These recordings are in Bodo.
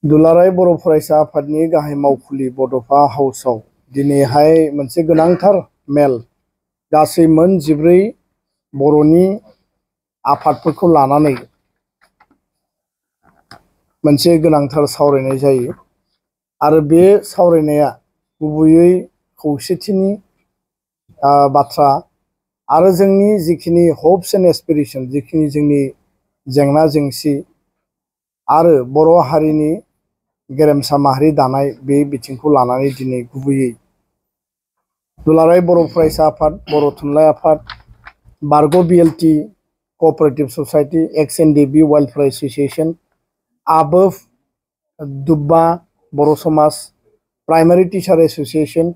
दुलाराय बर' फरायसा आफादनि गाहाय मावखुलि बड'फा हाउसआव दिनैहाय मोनसे गोनांथार मेल गासै मोन 14 बर'नि आफादफोरखौ लानानै मोनसे गोनांथार सावरायनाय जायो आरो बे सावरायनाया गुबैयै खौसेथिनि बाथ्रा आरो जोंनि जिखिनि हप्स एन्ड एसपिरेशन जिखिनि जोंनि जेंना जेंसि आरो बर' हारिनि गेरेमसा माहारि दानाय बे बिथिंखौ लानानै दिनै गुबैयै दुलाराय बर' फरायसा आफाद बर' थुनलाइ आफाद बारग' BLT cooperative society XNDB welfare association आबोफ दुब्बा Boro' Samaj primary teacher association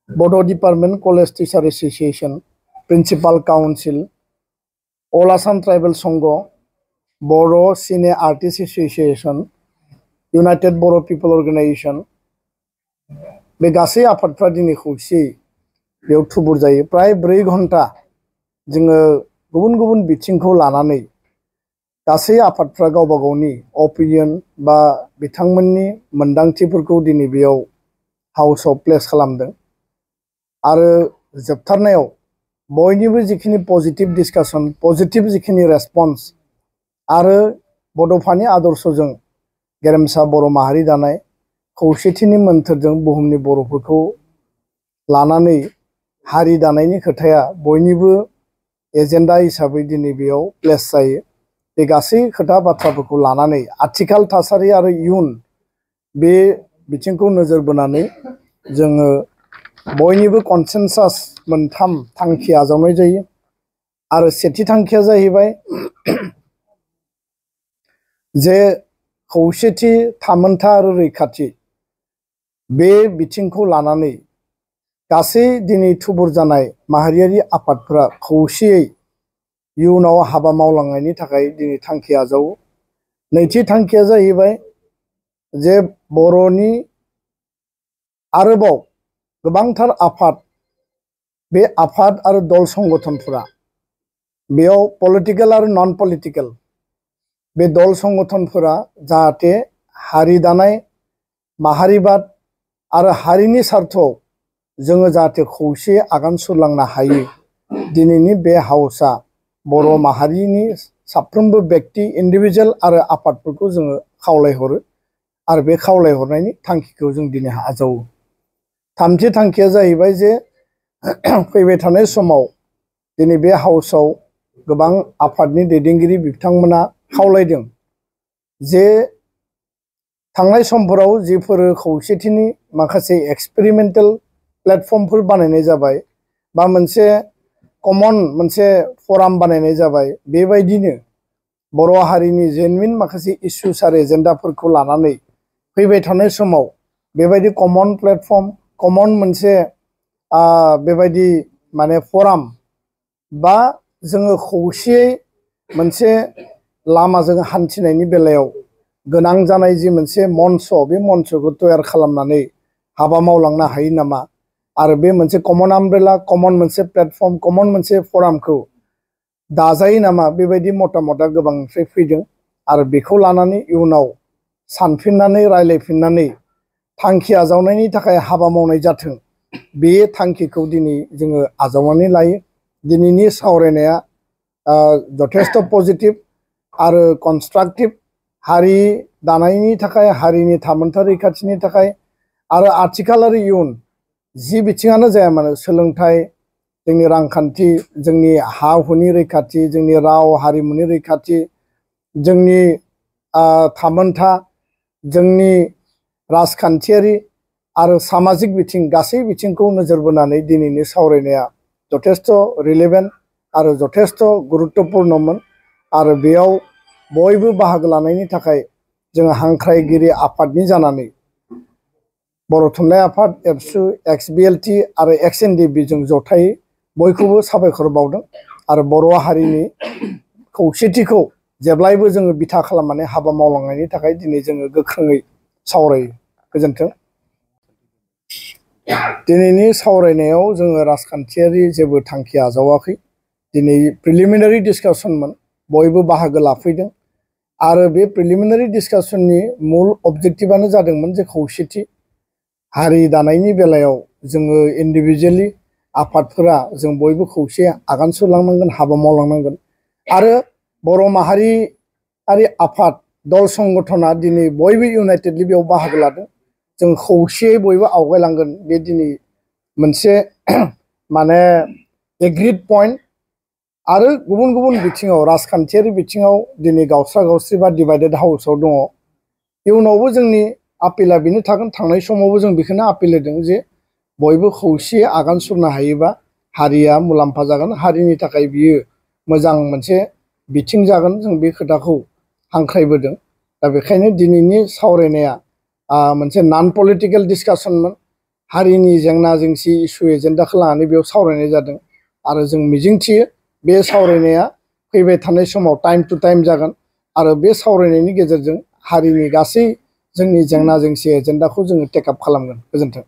Bodo' department college teacher association principal council all Assam tribal Sangha Boro' cine artist association united Boro' people organisation बे गासै आफादफ्रा दिनै खौसेयै बेयाव थुबुर जायो प्राय 4 घन्टा जोङो गुबुन गुबुन बिथिंखौ लानानै गासै आफादफ्रा गावबा गावनि अपिनियन बा बिथांमोननि मोनदांथिफोरखौ दिनै बेयाव हाउसआव प्लेस खालामदों आरो जोबथारनायाव बयनिबो जिखिनि पजिटिभ डिसकाशन पजिटिभ जिखिनि रेसपन्स आरो बड'फानि आदर्शजों गेरेमसा बर' माहारि दानाय खौसेथिनि मोन्थोरजों बुहुमनि बर'फोरखौ लानानै हारि दानायनि खोथाया बयनिबो एजेन्डा हिसाबै दिनै बेयाव प्लेस जायो बे गासै खोथा बाथ्राफोरखौ लानानै आथिखाल थासारि आरो इयुन बे बिथिंखौ नोजोर बोनानै जोङो बयनिबो कनसेनसास मोनथाम थांखि आजावनाय जायो आरो सेथि थांखिया जाहैबाय जे खौसेथि थामोनथा आरो रैखाथि बे बिथिंखौ लानानै गासै दिनै थुबुर जानाय माहारियारि आफादफोरा खौसेयै इयुनाव हाबा मावलांनायनि थाखाय दिनै थांखि आजावो नैथि थांखिया जाहैबाय जे बर'नि आरोबाव गोबांथार आफाद बे आफाद आरो दल संगठनफोरा बेयाव पलिटिकल आरो नन पलिटिकल बे दल संगठनफोरा जाहाथे हारि दानाय माहारिबाद आरो हारिनि स्वार्थआव जोङो जाहाथे खौसे आगान सुरलांनो हायो दिनैनि बे हाउसआ बर' माहारिनि साफ्रोमबो व्यक्ति इन्डिभिजुवेल आरो आफादफोरखौ जोङो खावलायहरो आरो बे खावलायहरनायनि थांखिखौ जों दिनै आजावो थामथि थांखिया जाहैबाय जे फैबाय थानाय समाव दिनै बे हाउसआव गोबां आफादनि दैदेनगिरि बिथांमोना खावलायदों जे थांनाय समफोराव जिफोर खौसेथिनि माखासे एक्सपेरिमेन्टेल प्लेटफर्मफोर बानायनाय जाबाय बा मोनसे कमन मोनसे फराम बानायनाय जाबाय बेबायदिनो बर' हारिनि जेनुइन माखासे इस्युस आरो एजेन्डाफोरखौ लानानै फैबाय थानाय समाव बेबायदि कमन प्लेटफर्म कमन मोनसे बेबायदि माने फराम बा जोङो खौसेयै मोनसे लामाजों हान्थिनायनि बेलायाव गोनां जानाय जि मोनसे मन्च बे मन्चखौ तयार खालामनानै हाबा मावलांनो हायो नामा आरो बे मोनसे कमन आमब्रेला कमन मोनसे प्लेटफर्म कमन मोनसे फरामखौ दाजायो नामा बेबायदि मतामतआ गोबांनिफ्राय फैदों आरो बेखौ लानानै इयुनाव सानफिननानै रायलायफिननानै थांखि आजावनायनि थाखाय हाबा मावनाय जाथों बे थांखिखौ दिनै जोङो आजावनानै लायो दिनैनि सावरायनाया जथेस्थ' पजिटिभ आरो कनस्ट्राक्टिभ हारि दानायनि थाखाय हारिनि थामोनथा रैखाथिनि थाखाय आरो आथिखाल आरो इयुन जि बिथिङानो जाया मानो सोलोंथाइ जोंनि रांखान्थि जोंनि हा हुनि रैखाथि जोंनि राव हारिमुनि रैखाथि जोंनि थामोनथा जोंनि राजखान्थियारि आरो सामाजिक बिथिं गासै बिथिंखौ नोजोर बोनानै दिनैनि सावरायनाया जथेस्थ' रिलेभेन्ट आरो जथेस्थ' गुरुत्तपुर्णमोन आरो बेयाव बयबो बाहागो लानायनि थाखाय जोङो हांख्रायगिरि आफादनि जानानै बर' थुनलाइ आफाद एबसु XBLT आरो XNDB जों जथायै बयखौबो साबायखर बावदों आरो बर' हारिनि खौसेथिखौ जेब्लायबो जोङो बिथा खालामनानै हाबा मावलांनायनि थाखाय दिनै जोङो गोख्रोङै सावरायो गोजोन्थों दिनैनि सावरायनायाव जोङो राजखान्थियारि जेबो थांखि आजावाखै दिनै प्रिलिमिनारि डिसकासनमोन बयबो बाहागो लाफैदों आरो बे प्रिलिमिनारि डिसकासननि मूल अबजेक्टिभानो जादोंमोन जे खौसेथि हारि दानायनि बेलायाव जोङो इन्डिभिजुवेलि आफादफोरा जों बयबो खौसे आगान सुरलांनांगोन हाबा मावलांनांगोन आरो बर' माहारियारि आफाद दल संगठना दिनै बयबो इउनाइटेडलि बेयाव बाहागो लादों जों खौसेयै बयबो आवगायलांगोन बे दिनै मोनसे माने एग्रिड पइन्ट आरो गुबुन गुबुन बिथिङाव राजखान्थियारि बिथिङाव दिनै गावस्रा गावस्रि बा डिभाइडेड हाउसआव दङ इयुनावबो जोंनि आपिला बेनो थागोन थांनाय समावबो जों बेखौनो आपिल होदों जे बयबो खौसेयै आगान सुरनो हायोबा हारिया मुलाम्फा जागोन हारिनि थाखाय बियो मोजां मोनसे बिथिं जागोन जों बे खोथाखौ हांख्रायबोदों दा बेखायनो दिनैनि सावरायनाया मोनसे नन पलिटिकेल डिसकासनमोन हारिनि जेंना जेंसि इस्यु एजेन्डाखौ लानानै बेयाव सावरायनाय जादों आरो जों मिजिंथियो बे सावरायनाया फैबाय थानाय समाव टाइम टु टाइम जागोन आरो बे सावरायनायनि गेजेरजों हारिनि गासै जोंनि जेंना जेंसि एजेन्डाखौ जोङो टेकआप खालामगोन गोजोन्थों